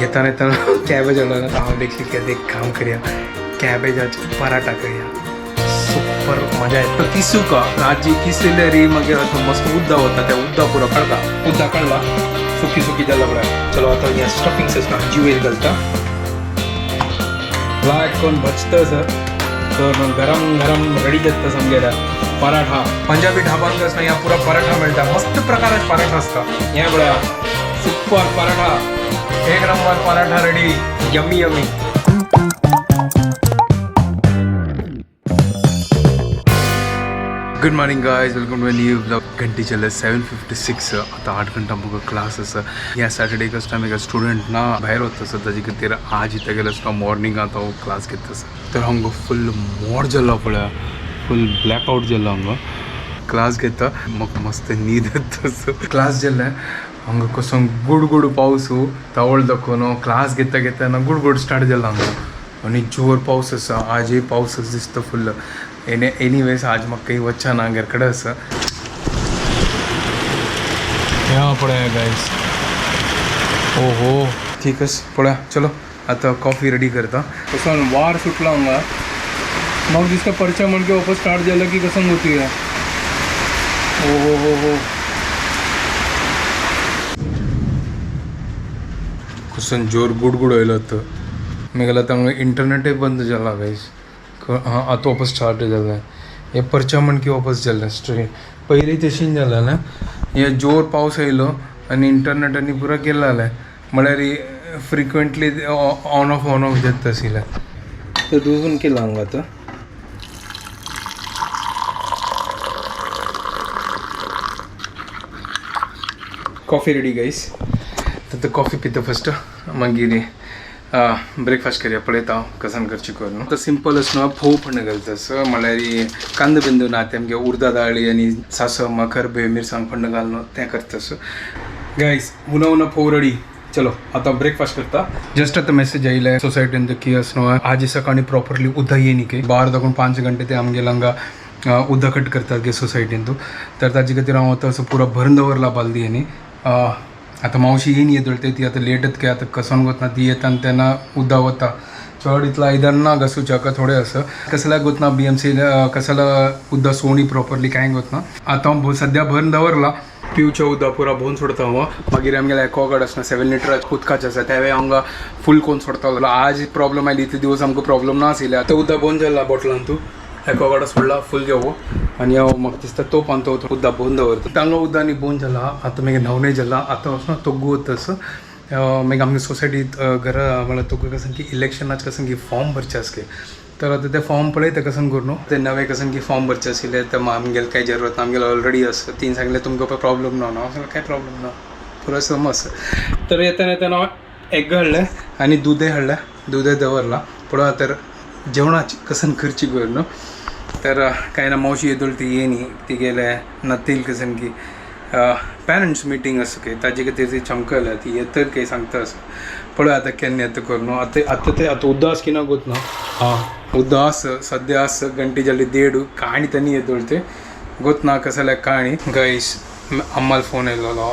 येताना येताना कॅबेज आलो ना, हांव देखील की एक काम करूया, कॅबेजाचे पराठा करूया, सुपर मजा येता. किसू का आजी किसले रे, मागीर आतां मस्त उद्दा वता, त्या उद्दा पुरो काडता, उद्दा काडला, सुकी सुकी जाला पळय. चलो आतां हें स्टफिंग आसा आजी वयर घालता, लायक कोण भजता सर तर गरम गरम रेडी जाता समगेल्या पराठा. पंजाबी ढाबान आसना ह्या पुरा पराठा मेळटा, मस्त प्रकाराचे पराठा आसता. हें पळया सुपर पराठा, एक number paratha ready, yummy yummy. Good morning guys, welcome to new vlog. घंटी चल 7:56, आता 8 घंटा म्हाका क्लास आसा. ह्या सॅटर्डे आसता म्हाका स्टुडंट ना भायर वता आसा, ताजे खातीर आज इथं गेलो आसता मॉर्निंग आतां हांव क्लास घेता आसा. तर हांगा फुल मोड जालो पळया, फुल ब्लॅकआवट जालो. हांगा क्लास घेता म्हाका मस्त न्हीद येता आसा. क्लास जालें हांगा कसो गुड गुड पावस तवळ दाखोवन क्लास घेता घेता ना गुड गुड स्टार्ट जालो हांगा. आनी जोर पावस आसा, आजय पावस दिसता फुल्ल. एनीवेज आज म्हाका काही वच्चा ना, घर कडेन आसा. ह्या पळया गायस, ओहो ठीक आसा पळया. चलो आतां कॉफी रेडी करता. कसो वार सुटला हांगा, म्हाका दिसता परच्या म्हणके वापस स्टार्ट जालो की कसं गोती. ओ हो हो हो, कसन जोर गुडगुड आयलो. आतां मागीर आतां हांगा इंटरनेटय बंद जाला गायस. हां आतां वापस स्टार्ट जालें. हे परच्या म्हणकी वापस जालें स्ट्रेट, पयलीं तशीन जालें ना. हे जोर पावस आयलो आनी इंटरनेट आनी पुरो गेलें जालें, म्हळ्यार frequently on off on off जाता आशिल्लें. तर दूद केलां हांगा आतां. कॉफी रेडी गायस, तर कॉफी पिता फस्ट, मागीर ब्रेकफास्ट करया. पळयता हांव कसान करची करून. आतां सिंपल आसा, फोव पण घालता आसा, म्हळ्यार कांदो बिंदो ना, ते आमगे उर्दा दाळी आनी सासव करबे मिरसांग फण्ण घालून तें करता आसा. गायस उना उना फोव रेडी. चलो आता ब्रेकफास्ट करता. जस्ट आता मेसेज आयले सोसायटीन की असं आज सकाळी प्रॉपरली उदक येई न्ही, बार दाखोवन 5 घंटे ते आमगे हांगा उदक कट करतात गे सोसायटीन. तर ताजे खातीर हांव आतां असो पुरो भरून दवरला बालदी. आनी आतां मावशी येयन येतली, ती आतां लेटच काय आतां कसन गोतना ती येता आनी तेन्ना उदक वता चड इतलो आयदन ना घासूच्याक थोडें आसा. कसल्या गोतना BMC कसला उदक सोणी प्रॉपरली कांय गोतना. आतां हांव सद्या भरून दवरला पिवच्या उदक पुरा भरून सोडता हांव. मागीर आमगेले एक्वागार्ड आसना 7 लिटर उदकाचें आसा, तेंवूय हांगा फूल कोन्न सोडता. आज प्रॉब्लम आयली, इतले दिवस आमकां प्रॉब्लम ना आशिल्ले. आतां उदक बंद जाला बॉटलान, तूं एक्वागार्ड सोडला फूल घेवो आनी हांव म्हाका दिसता तो पान तो उदक भरून दवरता. तांगा उदक आनी बंद जाला. आतां मागीर न्हावनूय जाला, आतां वचून तोग्गू वता आसा. मागीर आमगे सोसायटीत घरा म्हळ्यार तुका कसं की इलेक्शनाच कसं की फॉर्म भरचे आसके, तर आतां ते फॉर्म पळयता कसन करून ते नवे कसन की फॉर्म भरचे आशिल्ले. तर आमगेले कांय जरूरत ना, आमगेले ऑलरेडी आसा. तीन सांगले तुमकां प्रॉब्लम ना, हांव सांगलें कांय प्रॉब्लम ना, पुरो समज. तर येतना येतना एग हाडलें आनी दूदय हाडलें, दूदय दवरलां. पळोवया तर जेवणाची कसन करची करून. तर कांय ना, मावशी येतली ती येयनी, ती गेले नतील कसन की पॅरंट्स मिटींग आसा की ताजे खातीर ती चमकल्या, ती येतली काय सांगता आसा. पळोवया आतां केन्ना येता करून. आतां आतां तें आतां उदास की ना गोत ना. हां उदास सद्या आस, घंटी जाली 1:30, काणी तनी येतली ते गोत ना कसल्या काणी. गायस अम्माल फोन येयलेलो,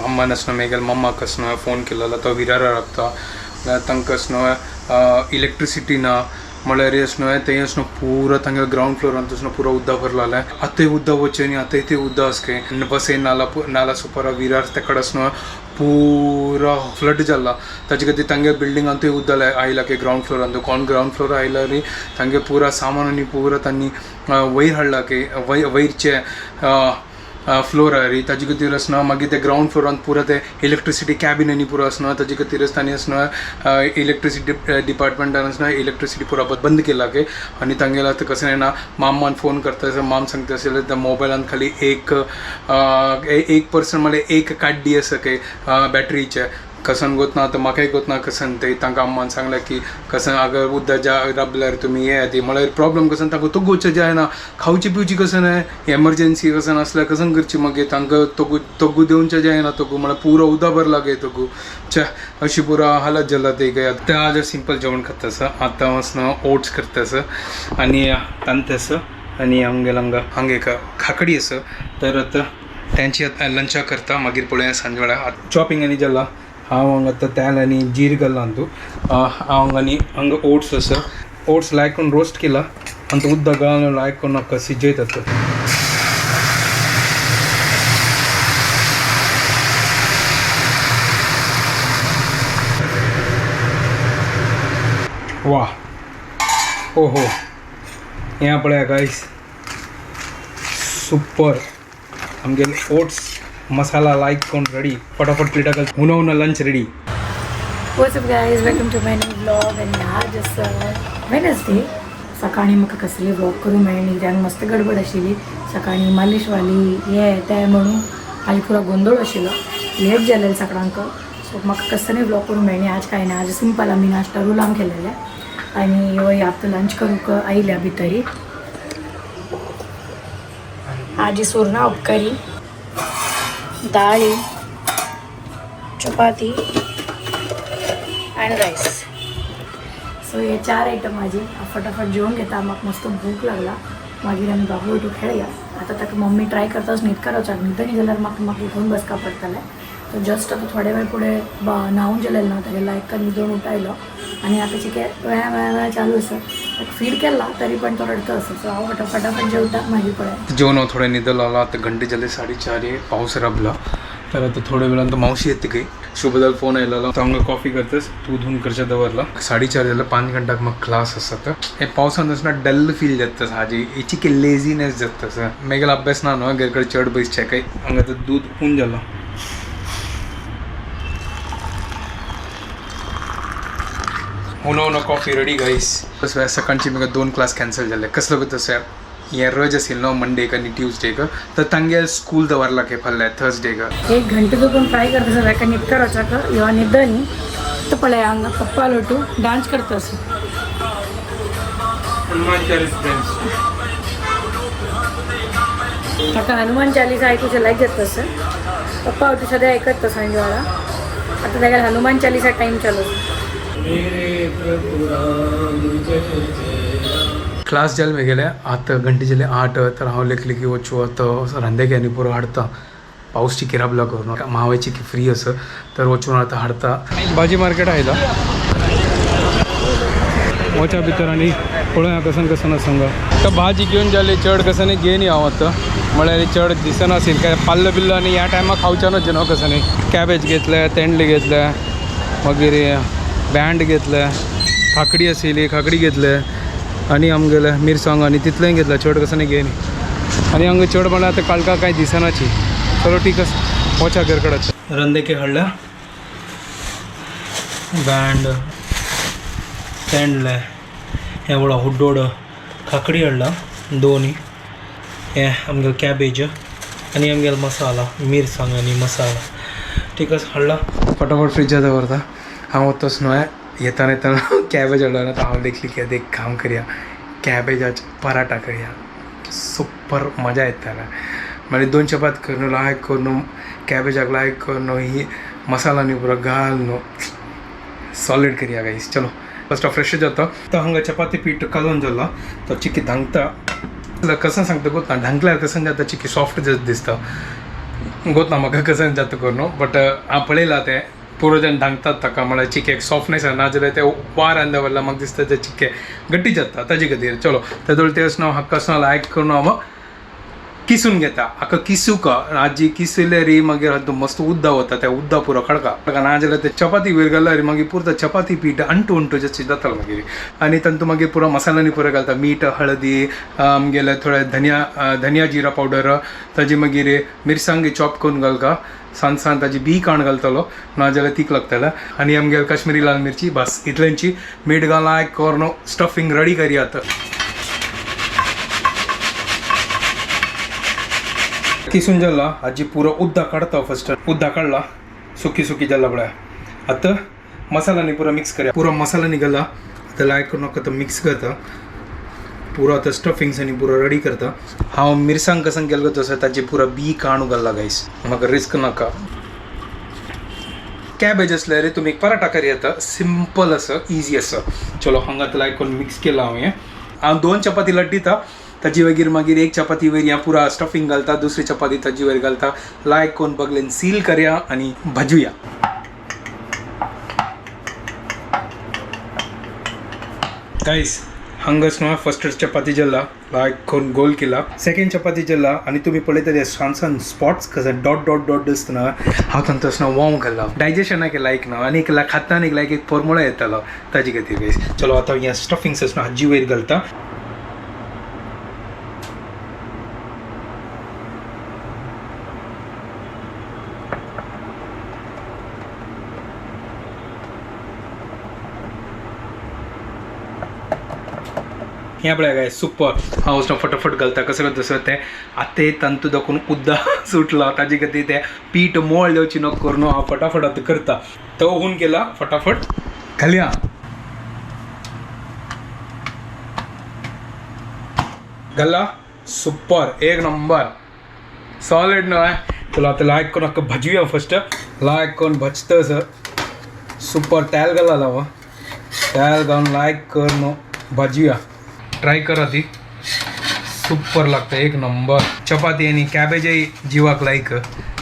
अम्मान आसना मागीर मम्माक आसना फोन केलेलो, तो विरारा राबता तांकां आसना इलेक्ट्रिसिटी ना, म्हळ्यार अशें थंय अशें पुरो तांगे ग्रावंड फ्लोरान तसो पुरो उदक भरलेलें. आतांय उदक वचचें न्ही, आतांय तें उदक आसा खंय बसय नाला नाला सुपरा विरार ते कडेन आसना पुरो फ्लड जाला. ताजे खातीर तांगे बिल्डिंगांतूय उदक आयला की ग्रावंड फ्लोरान. कोण ग्रावंड फ्लोर आयला न्ही, तांगे पुरा सामान आनी पुरो तांणी वयर हाडला की वयरचे फ्लोर रे. ताजे खातीर आसना मागीर ते ग्रावंड फ्लोरान पुरो ते इलेक्ट्रिसिटी कॅबिन आनी पुरो आसना, ताजे खातीरच तांणी आसना इलेक्ट्रिसिटी डिपार्टमेंटान आसना इलेक्ट्रिसिटी पुरो बंद केला की. आनी तांगेले आतां कशें जाणा, मामान फोन करता, माम सांगता आशिल्ले त्या मोबायलान खाली एक एक पर्सन म्हळ्यार एक काड्डी आसा की बॅटरीचे कसन गोत ना. आतां म्हाकाय गोत ना कसन ते. तांकां अम्मान सांगलें की कसन अगर उदक ज्या राबल्यार तुमी येयात ती, म्हळ्यार प्रॉब्लम कसन तांकां तोगोवचें जायना, खावची पिवची कसन एमर्जन्सी कसन आसल्यार कसन करची. मागीर तांकां तोगू तोगू दिवचें जायना, तोगू म्हळ्यार पुरो उदक भरला गे तोगू. च्या अशी पुरो हालत जाला ते. काय आतां आज सिंपल जेवण खाता आसा. आतां वचना ओट्स करता आसा आनी तांत आसा आनी आमगेले हांगा हांगा एक खाकडी आसा. तर आतां तेंची आतां लंचा करता, मागीर पळोवया सांजवेळा. चॉपिंग आनी जाला. हांव हांगा आतां तेल आनी जीर घालला अंतू. हांव हांगा आनी हांगा ओट्स आसा, ओट्स लायक करून रोस्ट केला आनी उदक घालून लायक करून म्हाका शिजयतात. वा ओहो, हें पळया गायस, सुपर आमगेले ओट्स मसाला लायक करून रेडी. फटाफट प्लेटा घाल, हुना हुना lunch ready. What's up guys, welcome to my new vlog. आणि आज वेनसडे. सकाळी म्हाका कसले व्लॉग करूं मेळ्ळी कित्याक मस्त गडबड आशिल्ली. सकाळी मालिशवाली हे ते म्हणून आज पुरो गोंदळ आशिल्लो, लेट जालें सगळ्यांक. सो म्हाका कसले व्लॉग करूं मेळ्ळी आज कांय ना. आज सिंपल आमी नाश्ता रुलाम केलेले आनी ह्यो आतां लंच करूंक आयल्या भितरी. आजी सुरणां उपकरी, दाळी, चपाती अँड राईस. सो हे चार आयटम माझी फटाफट जेवण घेता. म्हाका मस्त भूक लागला. मागीर आमी बाबू वयटू खेळया. आतां ताका मम्मी ट्राय करताच न्हीद काडोवच्याक, न्हिदनी जाल्यार म्हाका म्हाका घेवन बसका पडटलें. सो जस्ट आतां थोडे वेळ फुडें न्हांवन जेलें ना तागे लायक न्हिदोवन उठायलो आनी आतां चिके वेळा वेळा वेळा चालू आसा. ताका फीड केला तरी पण तो रडतो आसा. सो हांव फटाफट जेवता, मागीर पळय. जेवण हांव थोडें न्हिदलो. आतां घंटे जाले 4:30, पावस राबला. तर आता थोड्या वेळान तर मावशी येते काही. शुभदाला फोन आयलेलो, तो हांगा कॉफी करतस तूं धुवन करचें दवरला. 4:30 जाल्यार 5 घंटाक म्हाका क्लास आसा. तर हे पावसान आसतना डल फील जाता हाजी, हेची लेझीनेस जाता. मागीर अभ्यास ना न्हू, घरा कडेन चड बसचें काय. हांगा तर दूध हून जालां. हुना हुना कॉफी रेडी गाईस. तसं सकाळची म्हाका 2 क्लास कॅन्सल जाल्ले. कसलो तसं हे रज आशिल्लो न्हू मंडेक आनी ट्युजडेक, तर तांगेल स्कूल दवरला के फाल्यां थर्सडेक. एक घंटे तो पण ट्राय करता ताका न्हीद काडोवच्याक, ह्यो न्हिदनी. तो पळय हांगा पप्पा लोटू डान्स करता असो. हनुमान चालीस डान्स. ताका हनुमान चालीसा आयकुचें लायक जाता तसं. पप्पा वटू सदां आयकत तो सांजे वेळा. आतां ताका हनुमान चालीसा टायम चालू. क्लास जाले मेगेले, आतां घंटे जाले 8. तर हांव लेखले की वचूं आतां रांदेक आनी पुरो हाडता. पावस चिकी राबला करून मावय चिकी फ्री आसा, तर वचून आतां हाडता. भाजी मार्केट आयला, वचा भितर आनी पळोवया कसन कसन आसा हांगा. तर भाजी घेवन जाली, चड कसन घेवन हांव आतां, म्हळ्यार चड दिसनासील काय पाल्लो बिल्लो आनी ह्या टायमार खावचें न्हू कसन. कॅबेज घेतले, तेंडले घेतले, मागीर बँड घेतले, काकडी आशिल्ली काकडी घेतले आनी आमगेले मिरसांग आनी तितलेंय घेतलें, चड कसन घेयनी. आनी हांगा चड म्हणल्यार आतां काळका कांय दिसनाची. चलो ठीक आसा, वचा घर कडेन. रंदेके हाडल्या, बँड, तेंडले, हें व्हडलो हुड्डोड, काकडी हाडला दोनी, हें आमगेलो कॅबेज आनी आमगेलो मसाला, मिरसांग आनी मसाला. ठीक आसा, हाडला फटाफट फ्रिजात दवरता. हांव तस न्हय येताना येताना कॅबेज हाडला ना, तर हांव देखली की एक काम करया, कॅबेजाच पराठा करया, सुपर मजा येताला. मागीर 2 चपात करून लायक करून कॅबेजाक लायक करून ही मसाला न्ही पुरो घाल न्हू, सॉलिड करया गाईस. चलो फर्स्ट फ्रेश जाता. तर हांगा चपाती पीठ कालोवन जाला, तो चिकी धांकता. कसं सांगता गोत ना, धांकल्यार कसं जाता चिकी सॉफ्ट दिसता. गोत ना म्हाका कसं जाता करून, बट हांव पळयला तें पुरो जाण धांकतात ताका, म्हळ्यार चिकेक सॉफ्टनेस ना जाल्यार ते वार दवरला म्हाका दिसता ते चिके गट्टी जाता ताजे खातीर. चलो तेदोळ तेच न्हू हाका कसो लायक करून हांव किसून घेता. हाका किसूक आजी किसले री मागीर हातूंत मस्त उद्दा वता, त्या उद्दा पुरो खडका ना जाल्यार ते चपाती वयर घालल्यार मागीर पुरता चपाती पीठ अंटू अंटू जशी जातालो मागीर. आनी तातूंत मागीर पुरो मसाल्यांनी पुरो घालता, मीठ, हळदी, आमगेले थोडे धनिया, धनिया जिरा पावडर, ताजी मागीर मिरसांगी चॉप करून घालता, सान सान ताजी बी काण घालतलो ना जाल्यार तीख लागतले. आनी आमगेले काश्मीरी लाल मिरची, बस इतल्यांची. मीठ घाला करून स्टफिंग रेडी करया. आतां किसून जाला आजी पुरो उद्दा काडता. फर्स्ट उद्दा काडला, सुकी सुकी जाला पळय. आतां मसाल्यांनी पुरो मिक्स करया. पुरो मसाला निघाला, आतां लायक करून आतां मिक्स करता पुरो. आतां स्टफिंग्स आनी पुरो रेडी करता. हांव मिरसांग कसं केलो तसो ताची पुरो बी काणू घालला गायस, म्हाका रिस्क नाका. कॅबेज आसल्यार तुमी पराठा करी येता, सिंपल आसा, इजी आसा. चलो हांगा आतां लायक करून मिक्स केला हांवें. हांव 2 चपाती लड्डिता, ताजी वगीर मागीर 1 चपाती वयर ह्या पुरा स्टफिंग घालता, दुसरी चपाती ताजी वयर घालता, लायक करून बगलेन सील करया आनी भाजूया. गाईस हांगाच न्हू फर्स्ट चपाती जेल्ला लायक करून गोल केला, सेकंड चपाती जेल्ला आनी तुमी पळयतले सान सान स्पॉट्स कसे डॉट डॉट डॉट दिसतना हांव तांचो न्हू वोंव घाला डायजेशनाक लायक ना आनी एक खाता एक लायक एक फॉर्मुला येतालो ताजे खातीर गायस. चलो आतां हें स्टफिंग्स न्हू हाजी वयर घालता. हें पळय गायस सुपर. हांव वचून फटाफट घालता कसं तसं तें आतां तांतू दाखोवन उद्दा सुटला ताजे खातीर तें पीठ मोळ जावची नको करून हांव फटाफट आतां करता. तो हून केला फटाफट घालया. घाला सुपर एक नंबर सॉलिड न्हय. चलो आतां लायक करून म्हाका भाजूया फर्स्ट. लायक करून भजता सर सुपर. तेल घाला हांव तेल घालून लायक करून भाजूया. ट्राय करा ती सुपर लागता एक नंबर. चपाती आनी कॅबेजय जिवाक लायक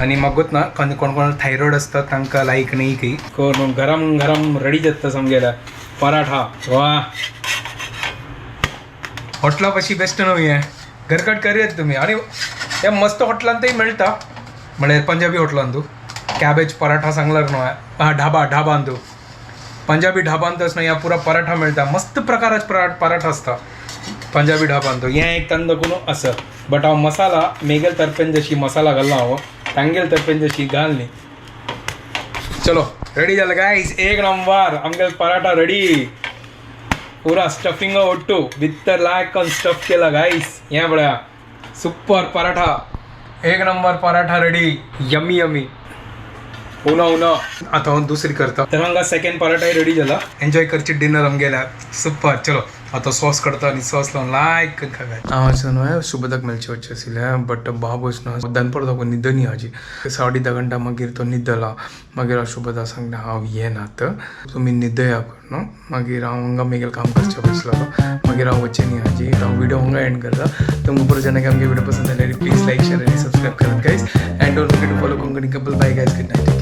आनी मागूत ना कोण कोण थायरॉयड आसता तांकां लायक न्ही की करून गरम गरम रेडी जाता सामकेला पराठा. वा हॉटला पशी बेस्ट न्हू हें घरकट करयात तुमी. आनी हे मस्त हॉटलांतय मेळटा म्हळ्यार पंजाबी हॉटलांतू कॅबेज पराठा सांगला न्हू हा ढाबा ढाबांतू पंजाबी ढाबांतच न्हू ह्या पुरा पराठा मेळटा. मस्त प्रकाराचे पराठा आसता पंजाबी ढाबांतू. हें एक तांदो दाखोवन आसा बट हांव मसाला मेगेल तर्फेन जशी मसाला घालना हांव तांगेल तर्फेन जशी घाल न्ही. चलो रेडी जालें गायस एक नंबर आमगेल पराठा रेडी. पुरा स्टफिंग ओट्टू भितर लायक करून स्टफ केला गायस. हें पळया सुपर पराठा एक number paratha ready yummy yummy. उनो उनो आता हांव दुसरी करता. तर हांगा सेकंड पराठाय रेडी जाला. एन्जॉय करची डिनर आमगेल्या सुपर. चलो आता सॉस करता आनी सॉस लावन लायक करून खाव्या. हांव असो न्हय शुभदाक मेळचे वचचें आशिल्लें बट बाब वचना दनपार दाखोवन न्हिदनी हाजी 10:30 घंटा मागीर तो न्हिदला. मागीर हांव शुभदा सांगलें हांव येना आतां तुमी न्हिदया न्हू. मागीर हांव हांगा मागीर काम करचें बसलेलो मागीर हांव वचचें न्ही हाजी. हांव व्हिडिओ हांगा एंड करता. तुमकां बरो जेन्ना आमगे व्हिडिओ पसंत जाल्यार प्लीज लायक शेअर आनी सबस्क्रायब करात guys and don't forget to follow Konkani couple. Bye guys, good night.